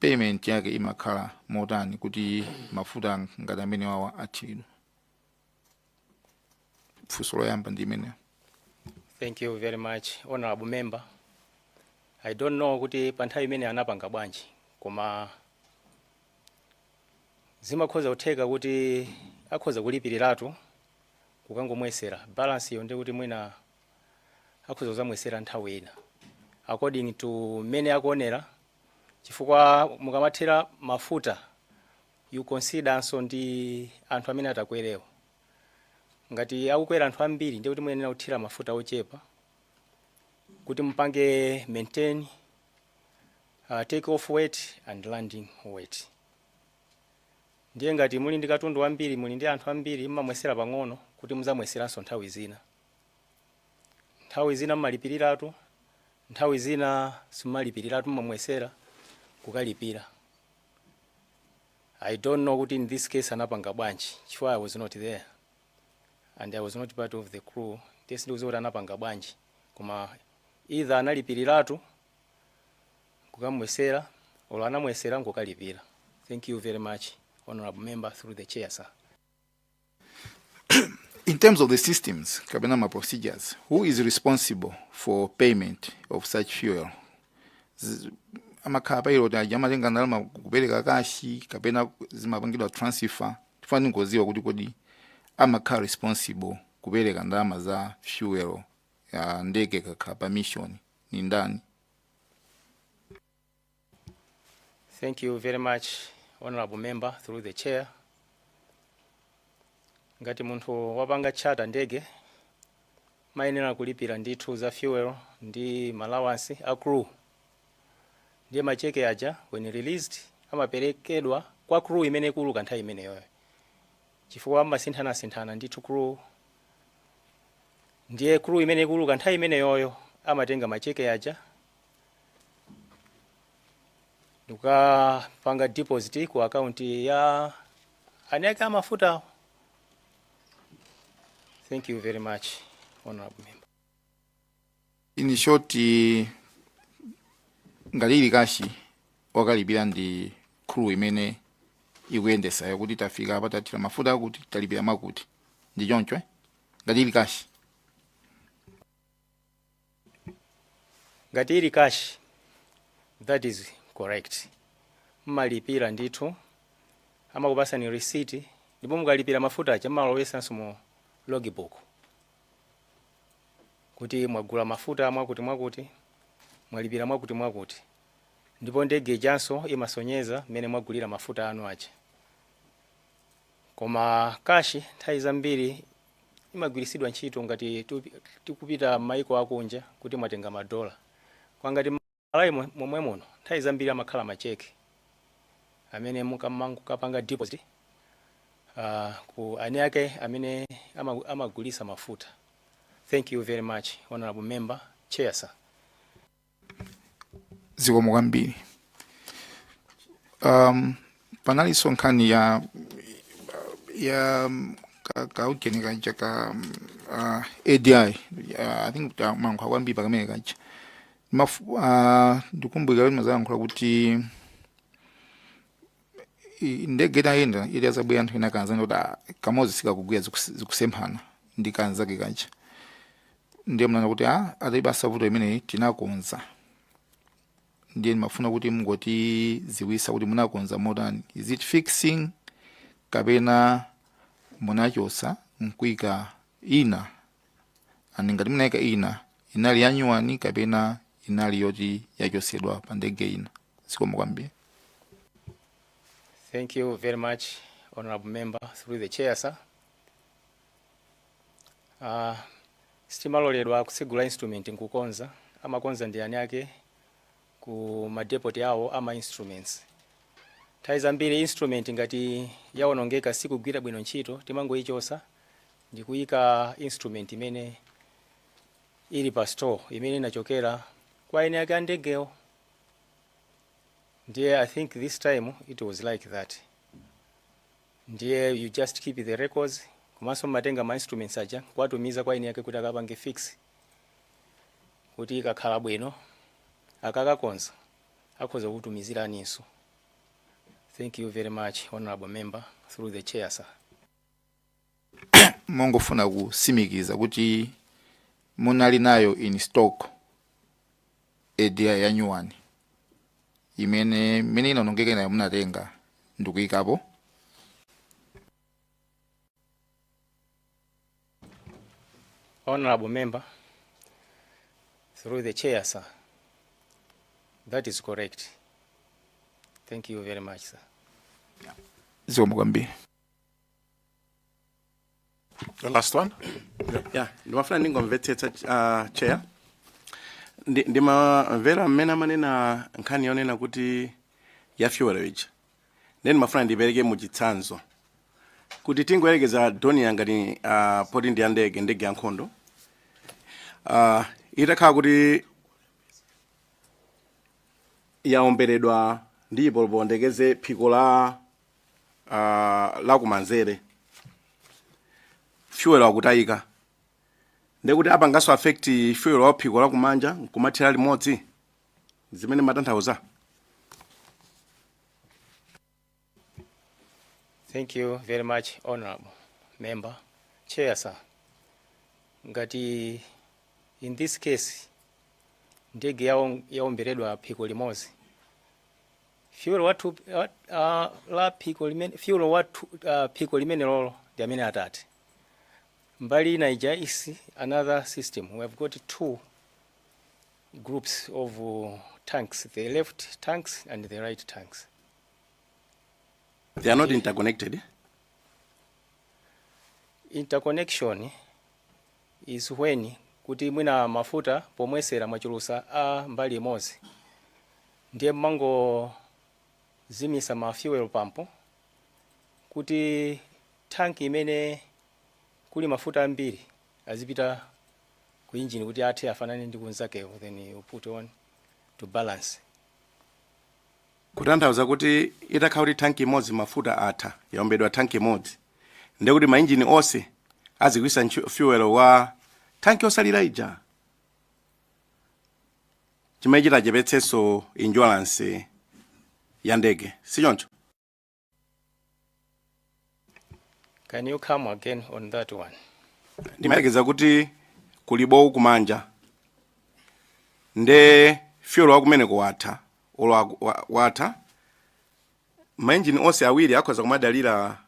payment yake imakhala motani kuti mafuta ngati amene wawa athiridwa? Funso loyamba ndi imeneyo. Thank you very much, honorable member. I don't know kuti pa nthawi imene anapanga bwanji, koma zimakhoza kutheka kuti akhoza kulipiriratu kukangomwesera balance iyo, ndi kuti mwina akhoza kuzamwesera nthawi ina according to mmene akuonera, chifukwa mukamathira mafuta you consider ndi anthu amene atakwerewo. Ngati akukwera anthu ambiri, ndiye kuti muyenera kuthira mafuta ochepa kuti mupange maintain take off weight and landing weight. Ndiye ngati muli ndi katundu wambiri, muli ndi anthu ambiri, mmamwesera pang'ono kuti muzamweseranso nthawi zina. Nthawi zina mmalipiriratu, nthawi zina simmalipiratu, mmamwesera kukalipira. I don't know kuti in this case anapanga bwanji, chifukwa I was not there and I was not part of the crew. Ndiye sindikudziwa kuti anapanga bwanji, koma either analipiriratu kukamwesera or anamwesera nkukalipira. Thank you very much, honorable member, through the chair, sir. In terms of the systems kapena ma procedures, who is responsible for payment of such fuel? Amakhala pilot aja amatenga ndalama kupereka cash kapena zimapangidwa transfer? Tifuna tingoziwa kuti kodi amakhala responsible kupereka ndalama za fuel ya ndege kakhala pa mission ni ndani? Thank you very much, honorable member, through the chair. Ngati munthu wapanga charter ndege, mayenera kulipira ndithu za fuel ndi allowance a crew. Ndiye macheke aja, when released, amaperekedwa kwa crew imene ikuluka nthawi imeneyoyo, chifukwa amasinthanasinthana ndithu crew. Ndiye crew imene ikuluka nthawi imeneyoyo amatenga macheke aja ndikukapanga deposit ku akaunti ya eni ake amafutawo. Thank you very much, honorable member. In short, ngati ili cash, wakalipira ndi crew imene ikuyendesayo, kuti tafika apa, tathira mafuta akuti, talipira makuti, ndi choncho, eh? Ngati ili cash. Ngati ili cash, that is correct. Mmalipira ndithu, amakupasani receipt, ndipo mukalipira mafuta aja mmalowesanso mu logbook kuti mwagula mafuta mwakuti mwakuti, mwalipira mwakuti mwakuti, ndipo ndege ijanso imasonyeza mmene mwagulira mafuta anu aja. Koma cash nthawi zambiri imagwiritsidwa ntchito ngati tikupita m'mayiko akunja kuti mwatenga madola. Kwa ngati Malawi momwe muno, nthawi zambiri amakhala macheke amene mukamangokapanga deposit ku eni ake amene amagulisa mafuta. Thank you very much, honorable member, chair, sir. Zikomo kwambiri. Panalinso nkhani ya kaujeni kaja ka ADI. I think mayankhula kwambiri pakamene kaja. Ndikumbukira kuti mazayankhula kuti ndege itayenda ili azabwera anthu ena kanzani kuti, "Ah, kamodzi sikakugwira, zikusemphana ndi kanzake kaja." Ndiye mnana kuti, ah, atayibasa vuto imeneyi tinakonza. Ndiye ndimafuna kuti mungotiziwisa kuti munakonza motani. Is it fixing kapena munachosa nkuika ina? And ngati munayika ina, inali yanyuwani kapena inali yoti yachosedwa pa ndege ina? Zikomo kwambiri. Thank you very much, honorable member, through the chair, sir. Sitimaloledwa kutsegula instrument nkukonza. Amakonza ndi eni ake ku madepot awo ama instruments. Nthawi zambiri instrument ngati yawonongeka, sikugwira bwino ntchito, timangoyichosa ndikuyika instrument imene ili pa store imene inachokera kwa eni ake andegewo. Ndiye I think this time it was like that. Ndiye you just keep the records, komanso mmatenga ma instruments aja kuwatumiza kwa eni ake kuti akapange fix, kuti ikakhala bwino, akakakonza, akhoza kutumiziraninso. Thank you very much, honorable member, through the chair, sir. Mongofuna kusimikiza kuti munali nayo in stock ADI ya nyuwani imene inonongeka nayo munatenga ndikuyikapo? Honorable member, through the chair, sir, that is correct. Thank you very much, sir. Zikomo kwambiri. The last one. Yeah, ndimafuna ndingomvetsetsa, chair. Ndimamvera mmene amanena nkhani yonena kuti ya fuel ija. Then ndimafuna ndipereke mu chitsanzo kuti tingoyerekeza Dornier ngati poti ndi ya ndege, ndege ya nkhondo, itakhala kuti yaomberedwa ndi chipolopolo, ndekeze phiko la Lakumanzere fuel akutayika, ndekuti apanganso affect fuel wa phiko lakumanja nkumathira limodzi, zimene matanthauza? Thank you very much, honorable member. Chair, sir, ngati in this case ndege yaomberedwa phiko limodzi, fuel wathu la phiko limene, fuel wathu phiko limene lolo ndi amene atati mbali ina ija is another system. We have got two groups of tanks, the left tanks and the right tanks. They are not interconnected? Interconnection is when kuti mwina mafuta pomwesera mwachulusa a mbali imodzi, ndiye mmangozimisa ma fuel pump kuti tanki imene kuli mafuta ambiri azipita ku engine kuti athe afanane ndi kunzakewo, then you put on to balance. Kutanthauza kuti itakhala kuti tanki imodzi mafuta atha, yaombedwa tanki imodzi, ndekuti mainjini onse azigwisa fuel wa tanki osalira ija, chimene chitachepetsenso endurance ya ndege, sichoncho? Can you come again on that one? Ndimayelekeza kuti kuli bowu kumanja, nde fuel wakumeneko watha, olo watha, mainjini onse awiri akhoza kumadalira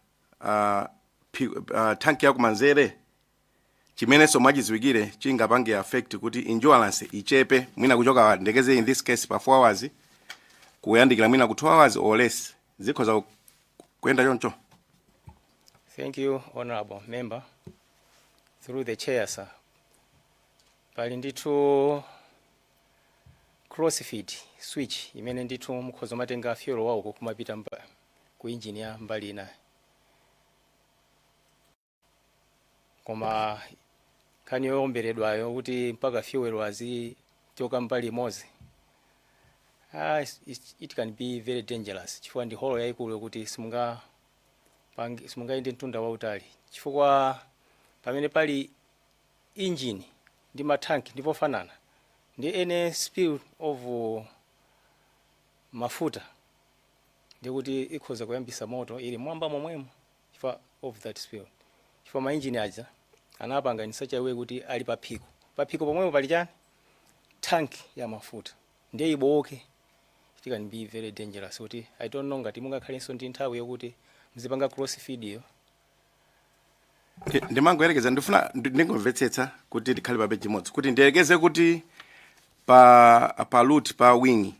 tanki yakumanzere, chimenenso mwachidziwikire chingapange affect kuti endurance ichepe, mwina kuchoka, ndekeze, in this case pa 4 hours kuyandikira mwina ku 2 hours or less. Zikhoza kuyenda choncho? Thank you, honorable member. Through the chair, sir. Pali ndithu crossfeed switch imene ndithu mukhoza matenga fuel wauko kumapita ku engine ya mbali inayi, koma nkhani yoyomberedwayo kuti mpaka fuel azichoka mbali imodzi, it can be very dangerous, chifukwa ndi hole yayikulu yokuti simungayende mtunda wautali, chifukwa pamene pali engine ndi matanki ndipofanana ndi any spill of mafuta, ndikuti ikhoza kuyambisa moto ili mwamba momwemo chifukwa of that spill, chifukwa ma engine aja anapanga in such a way kuti ali paphiko. Paphiko pomwepo pali chani? Tank ya mafuta, ndiye ibowoke, it can be very dangerous kuti I don't know ngati mungakhalenso ndi nthawi yokuti muzipanga cross feed iyo. Ndimangoyerekeza, ndifuna ndingomvetsetsa kuti tikhale pa page imodzi, kuti ndiyelekeze kuti pa root pa wing,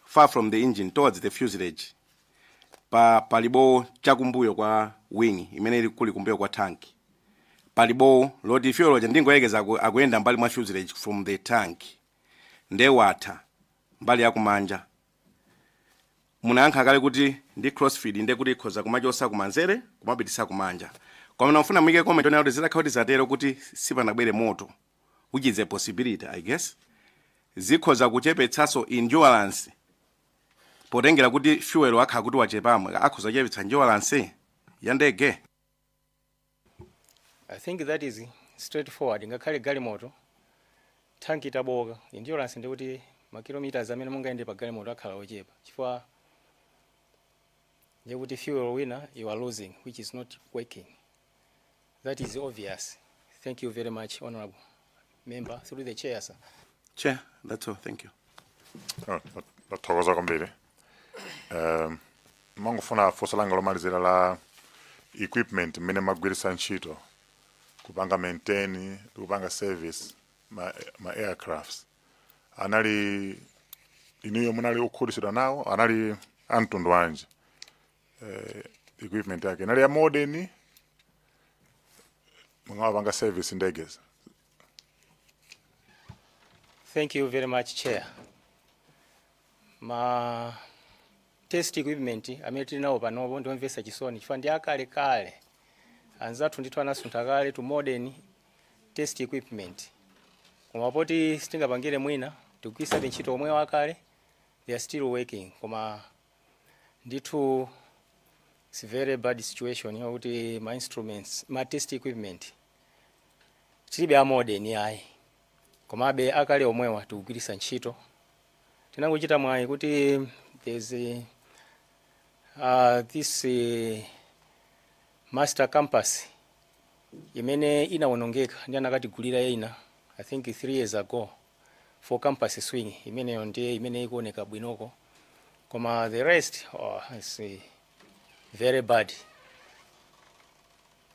far from the engine towards the fuselage, palibo chakumbuyo kwa wing imene ili kuli kumbuyo kwa tank, palibo loti fuel uja, ndingoyerekeza, akuyenda mbali mwa fuselage from the tank, nde watha mbali yakumanja. Munayankha kale kuti ndi crossfeed, nde kuti ikhoza kumachosa kumanzere kumapitisa kumanja, koma ndimafuna muyike comment onena kuti zitakhala kuti zatero, kuti sipanabwere moto, which is a possibility, I guess, zikhoza kuchepetsanso endurance, potengera kuti fuel akhala kuti wachepamo, akhoza kuchepetsa endurance ya ndege? I think that is straightforward. Ngakhale galimoto tanki itaboka, endurance ndikuti ma kilometers amene mungayende pa galimoto akhala ochepa, chifukwa ndikuti fuel wina you are losing, which is not working. That is obvious. Thank you very much, honorable member. Through the chair, sir. Chair, that's all, thank you. Oh, ndathokoza kwambiri. Mangofuna funso langa lomalizira la equipment mmene magwiritsa ntchito kupanga maintain ndi kupanga service ma aircrafts, anali inuyo munali okhutitsidwa nawo? Anali amtundu wanji? Equipment yake inali ya modern mungawapanga service ndegezi? Thank you very much, Chair. Ma test equipment amene tili nawo panopo ndiomvetsa chisoni, chifukwa ndi akale kale. Anzathu ndithu anasuntha kale to modern test equipment, koma poti sitingapangire mwina, tikugwiritsa ntchito omwe wakale. They are still working, koma ndithu It's very bad situation yakuti ma instruments, ma test equipment tilibe a modern ayi, komabe akale omwewa tikugwiritsa ntchito. Tinangochita mwayi kuti there's this master compass imene inawonongeka, ndi anakatigulira ina, I think 3 years ago, for compass swing. Imeneyo ndiye imene ikuoneka bwinoko, koma the rest, oh, it's very bad.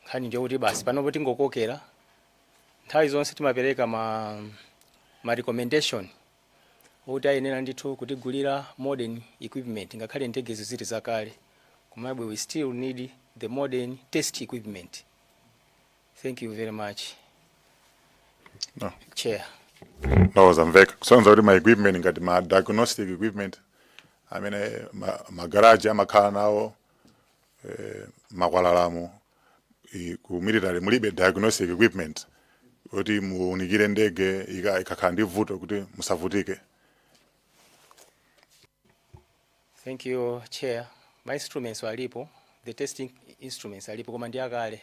Nkhani ndiyo kuti basi panopo tingokokera. Nthawi zonse timapereka ma recommendation okuti ayenera ndithu kutigulira modern equipment. Ngakhale ndegezi zili zakale, komabe we still need the modern test equipment. Thank you very much, No. Chair. No, zamveka. Kusonza kuti ma equipment ngati ma diagnostic equipment amene magaraji amakhala nawo, makwalalamo, ku military mulibe diagnostic equipment kuti muunikire ndege ikakhala ndi vuto kuti musavutike? Thank you, Chair. Ma instruments alipo, the testing instruments alipo, koma ndi akale.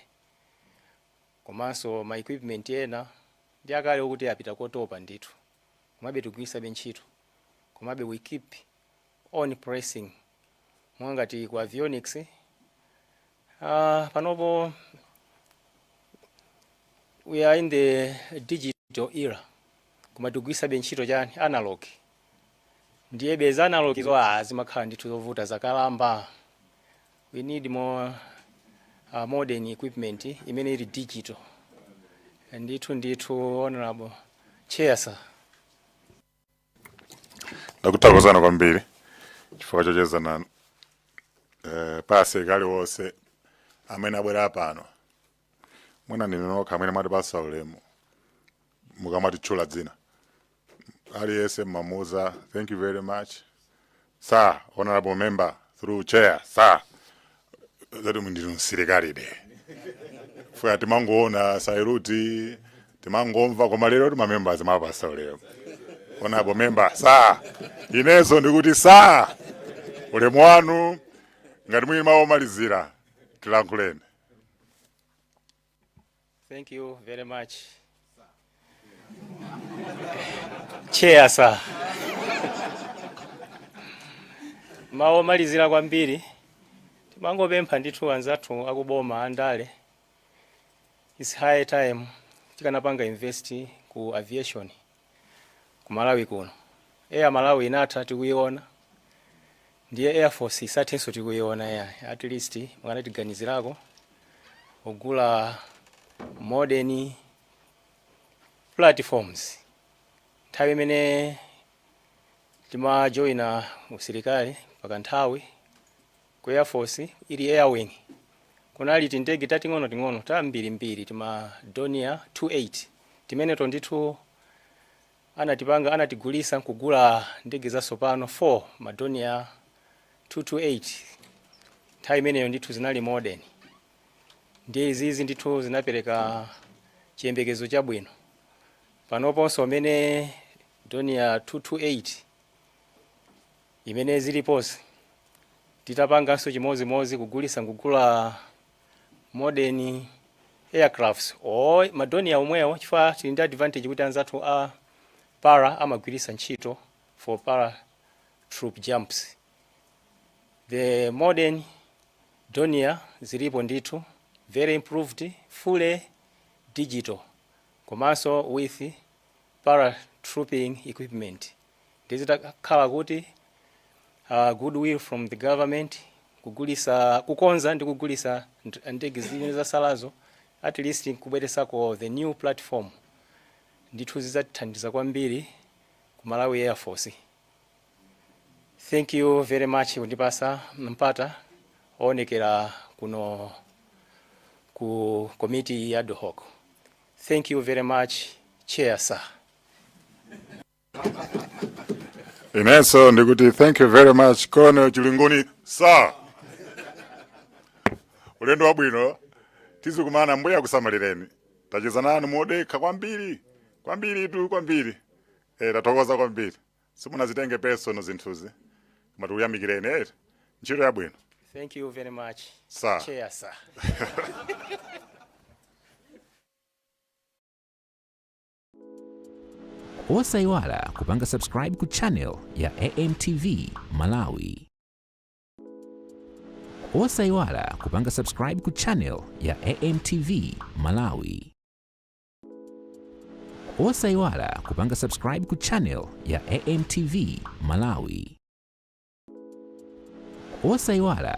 Komanso ma equipment ena ndi akale okuti apita kotopa ndithu, komabe tikugwiritsabe ntchito. Komabe we keep on pressing. Mwangati ku avionics, panopo we are in the digital era, koma tikugwiritsabe ntchito chani? Analog. Ndiye beza analog zo zimakhala ndithu zovuta, zakalamba. We need more modern equipment imene ili digital ndithu ndithu, Honorable Chair, sir. Ndakuthokozani kwambiri chifukwa chocheza nanu. Pa asilikali wonse amene abwera pano, mwina ndinu nokha amene mwatipasa ulemu mukamatitchula dzina. Aliyense mmamuuza, "Thank you very much, sir, honorable member, through chair, sir," zati ndinu msilikali de. Fuya timangoona salute, timangomva, koma lero ti mamembers mapasa ulemu, "Honorable member, sir." Inenso ndikuti, sir, ulemu wanu. Ngati mwini mawu omalizira, tilankhuleni. Thank you very much, Chair, sir. Mawu omalizira kwambiri, timangopempha ndithu anzathu akuboma, andale, it's high time tikanapanga invest ku aviation ku Malawi kuno. Air Malawi inatha tikuiona, ndiye Air Force isathenso tikuiona ya. At least mukanatiganizirako kugula modern platforms. Nthawi imene timajoyina usilikali pakanthawi ku Air Force ili Air Wing, kunali tindege tating'ono ting'ono tambirimbiri, tima Dornier 28 timeneto ndithu. Anatipanga, anatigulisa nkugula ndege zatsopano 4, ma Dornier 228. Nthawi imeneyo ndithu zinali modern. Ndiye izizi ndithu zinapereka chiyembekezo chabwino. Panoponso amene Dornier 228 imene ziliponso, titapanganso chimozimozi, kugulisa nkugula modern aircrafts o ma Dornier omwewo, chifukwa tili ndi advantage kuti anzathu a para amagwirisa ntchito for para troop jumps. The modern Dornier zilipo ndithu, very improved, fully digital, komanso with paratrooping equipment. Ndizitakhala kuti goodwill from the government, kugulisa, kukonza ndi kugulisa ndege zimene zasalazo, at least kubweresako the new platform, ndithu zidzatithandiza kwambiri ku Malawi Air Force. Thank you very much kundipasa mpata oonekera kuno ku committee ya ad hoc. Thank you very much, Chair, sir. Inenso ndikuti thank you very much, Colonel Chilinguni, sir. Ulendo wabwino, tizikumana. Mbuya kusamalireni. Tacheza nanu modekha kwambiri kwambiri tu kwambiri. Tathokoza kwambiri. Simunazitenge personal zinthuzi, koma tikuyamikireni eti. Ntchito yabwino. Thank Thank you very much, Sir. Chair, sir. Osaiwala kupanga subscribe ku channel ya AMTV Malawi. Osaiwala kupanga subscribe ku channel ya AMTV Malawi. Osaiwala kupanga subscribe ku channel ya AMTV Malawi. Osaiwala.